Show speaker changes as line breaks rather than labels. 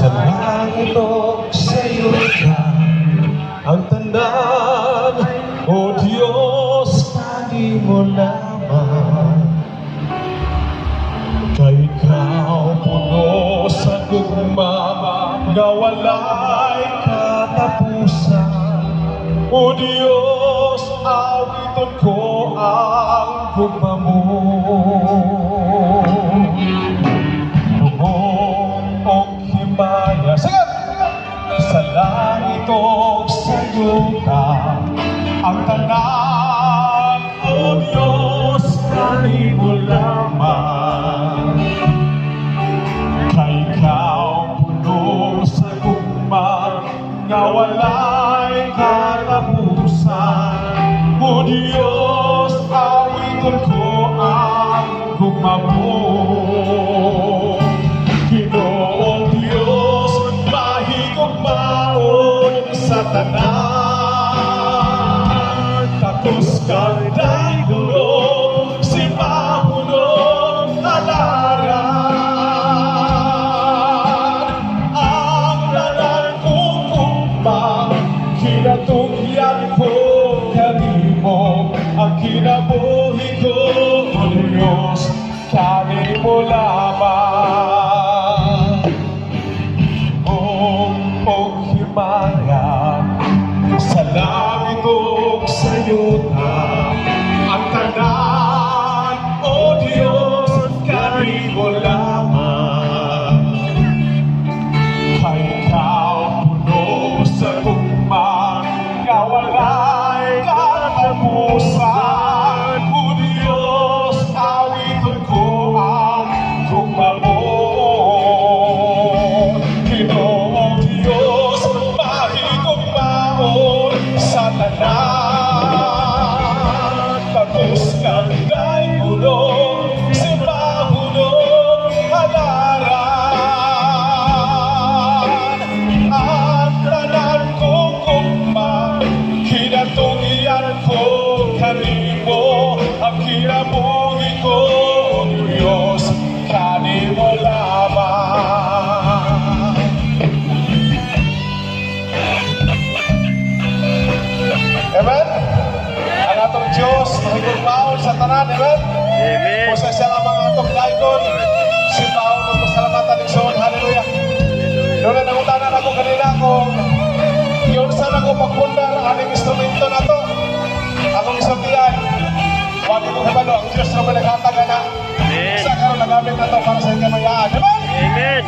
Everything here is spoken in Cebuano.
Sa langit ug sa yuta, ang tanan, O Diyos, kanimo lamang. Kay ikaw puno sa gugma nga walay katapusan. O Diyos, awiton ko ang gugma mo. Tungod og himaya. Sige! Sa langit ug sa yuta, ang tanan, O Diyos, kanimo lamang. Kay ikaw puno sa gugma nga walay katapusan. O Diyos, awiton ko ang gugma mo. Ginoong Diyos, mahigugmaon sa tanan. Takos kang daygon, simbahon ug halaran. Ang tanan kong gugma, kinatugyan ko kanimo. Ang kinabuhi ko, O Diyos, kanimo lamang. Og himaya sa langit ug sa yuta, ang tanan, O Diyos, kanimo lamang. Kay ikaw puno sa gugma nga walay katapusan. O Diyos, awiton ko ang gugma mo. Ginoong Diyos, mahigugmaon sa tanan. Takos kang daygunon, simbahon ug halaran. Ang tanan kong gugma, kinatugyan ko kanimo. Ang kinabuhi ko, Diyos, kanimo lamang. Amen? Ang atong Diyos, mahigugmaon sa tanan. Amen?
Amen.
Kung siya lamang ang atong daygon, simbahon ug pasalamatan, igsoon. Hallelujah. Doon na nangutanan ako kanina kung giunsa nako pagpundar aning instrumento na to. Akong isultian. Wag ko kabalo, ang Diyos na naghatag na.
Amen.
Sa karon nagamit na to para sa ikamayaan. Amen?
Amen.